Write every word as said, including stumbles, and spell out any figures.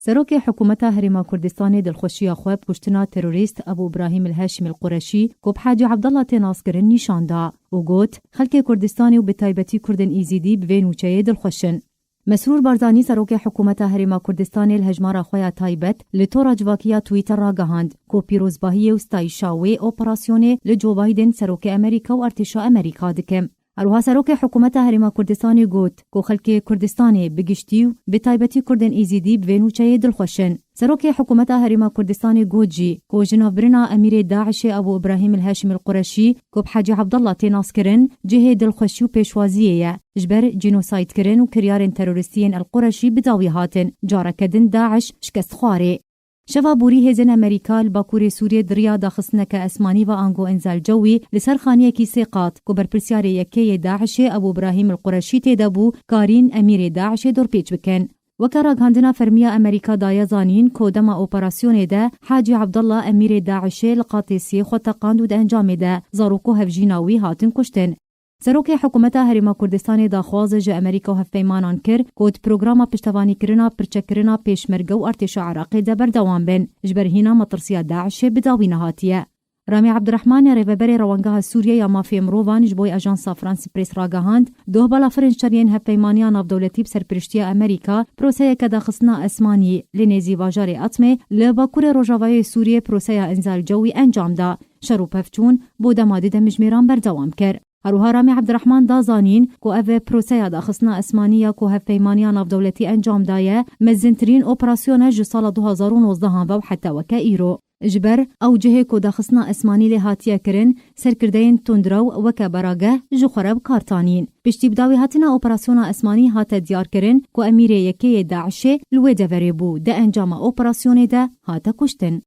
Serokê Hikûmeta Herêma Kurdistanê dilxweşiya xwe bi kuştina terorîst Ebû Îbrahîm el Heşîm el Qureşî, ku bi Hacî Abdullah tê naskirin, nîşan da û got, xelkê Kurdistanê û bi taybetî Kurdên Îzîdî bi vê nûçeyê dilxweş in. Mesrûr Barzanî, Serokê Hikûmeta Herêma Kurdistanê, li hejmara xwe ya taybet li tora civakî ya Twitter ragihand, ku pîrozbahiyê û stayîşa wê operasyonê li Joe Biden, Serokê Amerîka û artêşa Amerîka dikim. Her wiha Serokê Hikûmeta Herêma Kurdistanê got, ku xelkê Kurdistanê bi giştî û bi taybetî Kurdên Îzîdî bi vê nûçeyê dilxweş in. Serokê Hikûmeta Herêma Kurdistanê got jî, ku jinavbirina Emîrê DAIŞê Ebû Îbrahîm el Heşîm el Qureşî, ku bi Hecî Abdullah tê naskirin, cihê dilxweşî û pêşwaziyê ye. Ji ber cînosaydkirin û kiryarên terorîstî yên El Qureşî bi dawî hatin, careke din DAIŞ şikest xwarê. Şeva borî hêzên Amerîka li Bakurê Sûriyê di riya daxistineke esmanî ve ango înzal cewî li ser xaniyekî sê qat, ku berpirsyarê yekê yê DAIŞê Ebû Îbrahîm el Qureşî tê de bû, karîn Emîrê DAIŞê dorpêç bikin. Weke ragihandina fermî ya Amerîka daye zanîn, ku dema operasyonê de Hacî Abdullah, Emîrê DAIŞê, li qatê sê xwe teqand û di encamê de zarok û hevjîna wî hatin kuştin. Serokê Hikûmeta Herêma Kurdistanê daxwaz ji Amerîka û hevpeymanan kir, ku di programa piştevanîkirina pirçekirina Pêşmerge û artêşa Iraqê de berdewam bin, ji ber hîna metirsiya DAIŞê bi dawî nehatiye. Ramî Abdurrahman, rêveberê Rewangeha Sûriye ya Mafê Mirovan, ji bo Ajansa France Press ragihand, doh balafirên şeriyên Hevpeymaniya Navdewletî bi serpiriştiya Amerîka proseyeke daxistina esmanî li nêzî bajarê Atmê li bakurê rojavayê Sûriyê proseya înzal cewî encam da. Şer û pevçûn bo dema di demjimêran berdewam kir. Her wiha Ramî Abdurrahman da zanîn, ku ev proseya daxistina esmanî ya ku Hevpeymaniya Navdewletî encam daye, mezintirîn operasyone ji sala du hazar û nozdehan ve û heta weke îro. Ji ber ew cihê ku daxistina esmanî lê hatiye kirin, serkirdeyên tundrew weke barageh ji xwe re bi kar tanîn. Piştî bi dawî hatina operasyona esmanî hate diyarkirin, ku emîrê yekê yê DAIŞê li wê deverê bû, di encama operasyonê de hate kuştin.